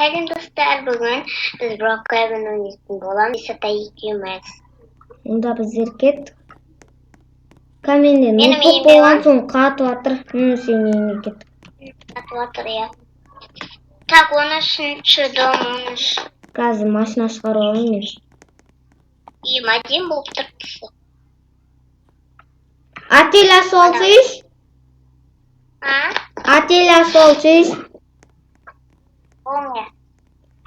Сәлем, достар! Бүгін біз Brookhaven ойнайтын боламыз, Исатай екеуміз. Онда біздер кеттік. Каменде Менің ноутбук үйімде болған ма? соң қатып жатыр. Сенің үйіңе кеттік. Қатып жатыр, иә. Так, 13-ші дом, 13. Қазір машина шығарып алайын мен. Үйім әдемі болып тұрыпты. Отель ашып алсайшы. А? Отель ашып алсайшы. Ол не?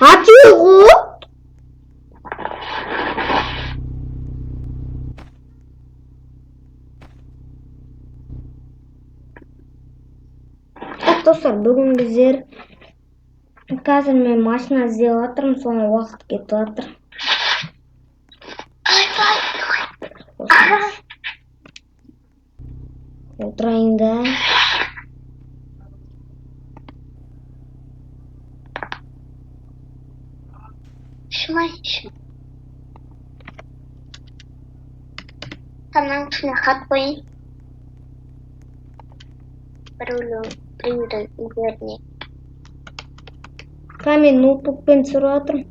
Отель ғой. Так, достар, бүгін біздер қазір мен машина іздеп жатырмын, соған уақыт кетіп жатыр. Ойбай. Отырайын да. Шымай, шым. Таның үстіне хат қояйын. Біреудің үйлеріне. Ка мен ноутбукпен түсіріп жатырмын.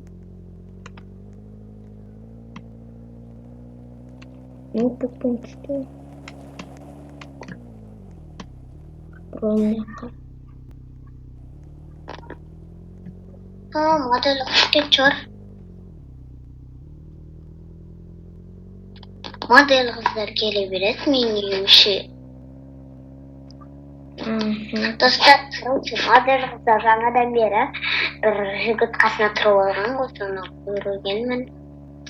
Ноутбукпен түсті. Бұрын жаққа. А, модель ұқсап шығар. Модель қыздар келе береді менің үйіме. Достар, короче, модель қыздар жаңадан бері бір жігіт қасына тұрып алған ғой, соны көргенмін.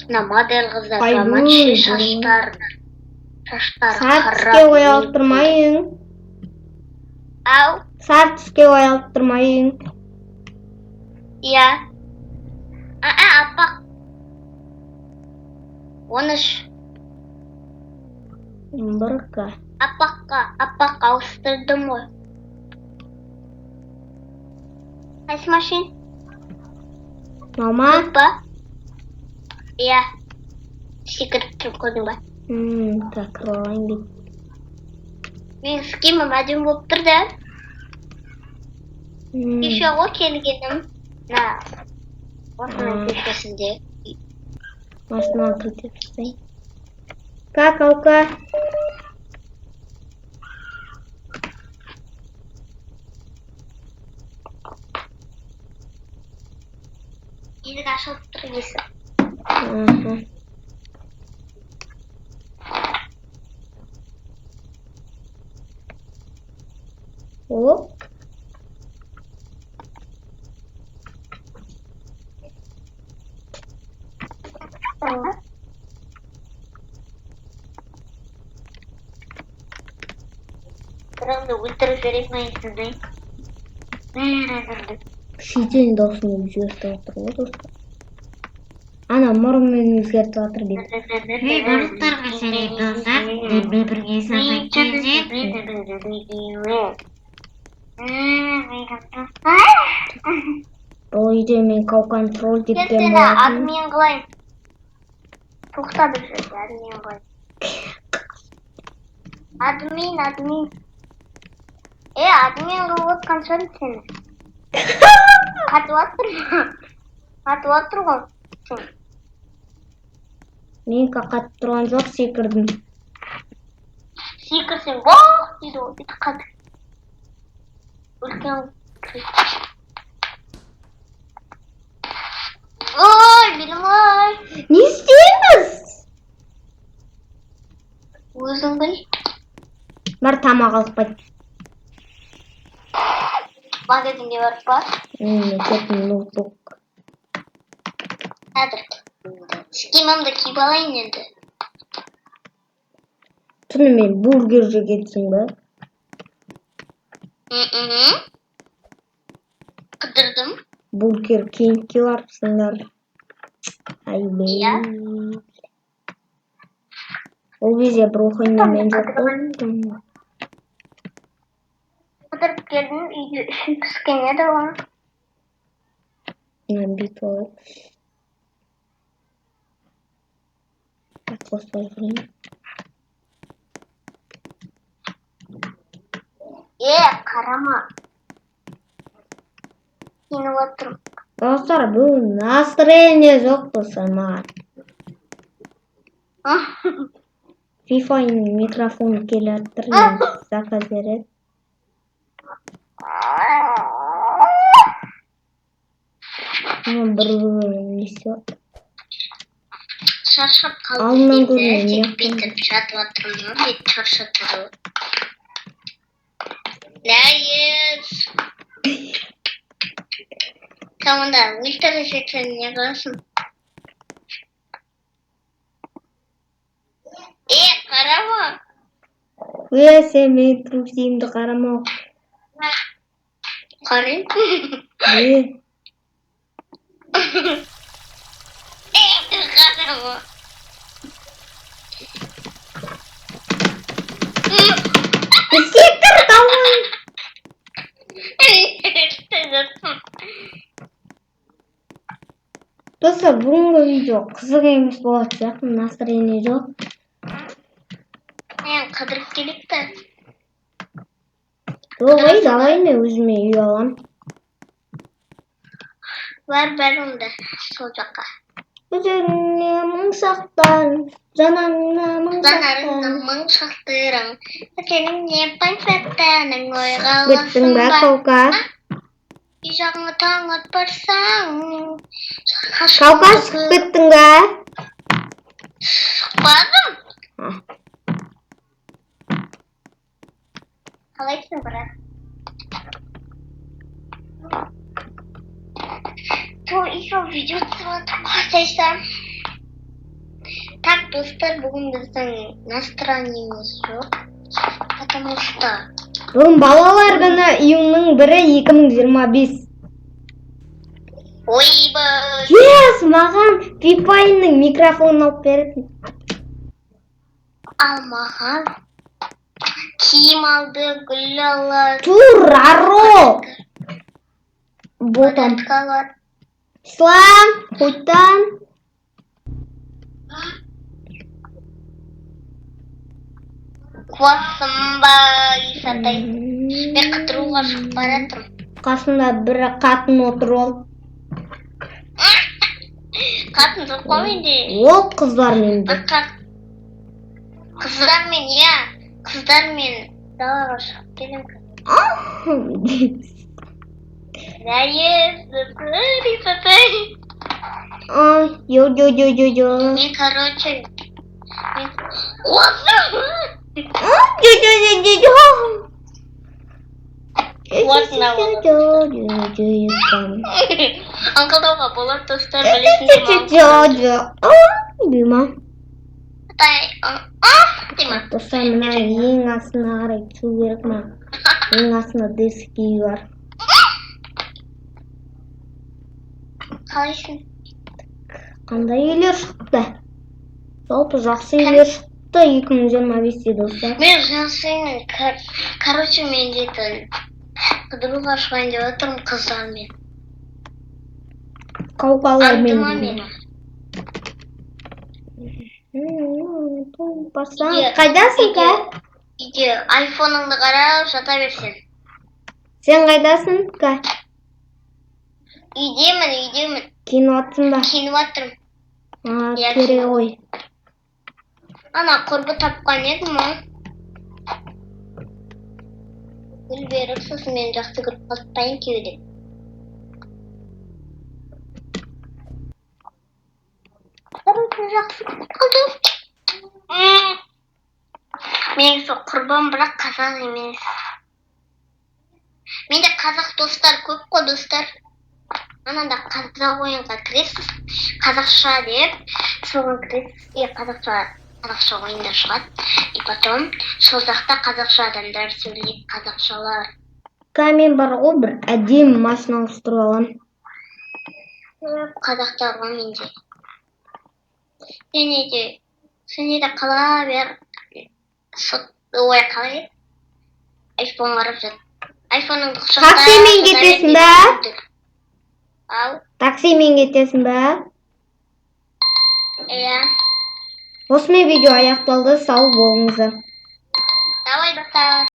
Мына модель қыздар жаман ше, Айбей. шаштары. Шаштары Сары қара. түске боялып тұрмайын. Ау, Сары түске боялып тұрмайын. иә. А, аппақ. 13. Бір К. Аппаққа ауыстырдым ғой. Қайсы машин? Мама? Көк па? Иә. Секіріп тұрып көрдің ба? Так, кіріп алайын бет. Менің скимім әдемі болып тұр да. Кеше ғой келгенім. Мына осының көшесінде. Машинаны кілттеп тастайын. Как, алка? Есік ашылып тұр, есік. Аха. Оп. Біреуді өлтіріп жіберейік ма есіңде? Бәрі. Шетел дауысын өзгертіп жатыр ғой, достар. Ана мұрнымен өзгертіп жатыр бет. Hey, барлықтарыңа сәлем, достар! Менімен бірге Исатай келді. Бұл үйде мен контроль Сен кеткен сені болатын. админ қылайын. Тоқта бір жерде, админ қылайын. Админ, админ. Е, админ қылып отқан шығармын сені. Қатып жатыр. Қатып жатыр ғой. Сен. Мен қатып тұрған жоқ, секірдім. Секірсең, боқ дейді ғой, бүйтіп қатып. Үлкен. Ой, белім ай. Не істейміз? Өзің біл. Бар, тамақ алып қайт. Магазинге барып па? Кеттім ноутбук. Қазір. Скимімді киіп алайын енді. Түнімен бургер жегенсің ба? Мгм. Қыдырдым. Бургер Кингке барыпсыңдар. Айбей. Иә. Ол кезде Броханьда мен жоқ болдым. Қыдырып келдім, үйде ішім піскен еді ғой. Мына бүйтіп алайық. Так, осылай қылайын. Е, қарама. Киініп отырмын. Достар, бүгін настроение жоқ, достар, маған. Фифаның микрофоны келе жатыр, енді заказ береді. Мына бір не істеп Шаршап қалдым Алдынан енді. көрмей, Тек не бүйтіп жатып жатырмын ғой, бүйтіп шаршап тұрып. Нәйіз. Сен онда өлтірсең не қыласың? Е, қарама. Е, сен менің трусиімді қарама. Қарайын. Е, Е, қарама. Секір, давай. Жатсың. Достар, бүгінгі видео қызық емес болатын сияқты, настроение жоқ. Мен қыдырып келейік та. Жоқ, ей, давай мен өзіме үй аламын. Бар, бар онда сол жаққа. Өзіңе мың шақтан, жанарыңа мың Жанарыңа шақтан. Мың шақтырың. Сенің не пансаттаның ойға Кеттің аласың ба, ба? Каука? Үй жағыңа таң атпарсаң. Каука, шығып кеттің ба? Шықпадым. А. Қалайсың, брат? То еще видео түсіріп жатыр. Так, достар, бүгін біздің настроениеміз жоқ. Потому что Бүгін балалар күні, июньнің 1-і 2025. Ойбай. Yes, маған Фифайның микрофонын алып беретін. Ал маған киім алды, гүл алады, Тур, аро. Ботам. подарка алады. Ислам, қойтан. Қуасың ба, Исатай? Мен қыдыруға шығып бара жатырмын. Қасында бір қатын отыр ол. Қатын жоқ қой менде. Ол қыздармен Бір қыздармен, иә, қыздармен далаға шығып келемін. Нәйіз, Исатай. Ай, йо йо йо йо йо. Мен, короче, мен қуасың. Йо йо йо йо йо. Қуасың. Аңқылдауға болады, достар, білесіңдер ме? Дима. Тай, Дима. Достар, мына ең астына қарай түсу керек ма? Ең астында детский үй бар. Қалайсың? Қандай үйлер шықты? Жалпы жақсы үйлер шықты 2025-те, достар. Мен жақсымын. Короче, мен дейтін қыдыруға шығайын деп жатырмын қыздармен. Қауқалармен. Аңдыма мені. Барсаң, қайдасың, ка? Үйде айфоныңды қарап жата берсең. Сен қайдасың, ка? Үйдемін, үйдемін. Киініп жатсың ба? Киініп жатырмын. А, Иә, кере ғой. Ана құрбы тапқан едім ғой. Гүл беріп, сосын мені жақсы көріп қалды, thank you деп. Короче, жақсы көріп қалды. Менің сол құрбым, бірақ қазақ емес. Менде қазақ достар көп қой, достар. Ананда қазақ ойынға кіресіз, қазақша деп, соған кіресіз, и қазақша ойындар шығады. И потом сол жақта қазақша адамдар сөйлейді, қазақшалар. Ка, мен бар ғой, бір әдемі машина ауыстырып аламын. Көп қазақтар ғой менде. Және де қала бер сот, ой, қалай еді? Айфон қарап жат. Айфоныңды құшақтап Таксимен жата бер кетесің ба? деп. Ау, Таксимен кетесің ба? Иә. Осымен видео аяқталды. Сау болыңыздар. Давай, достар.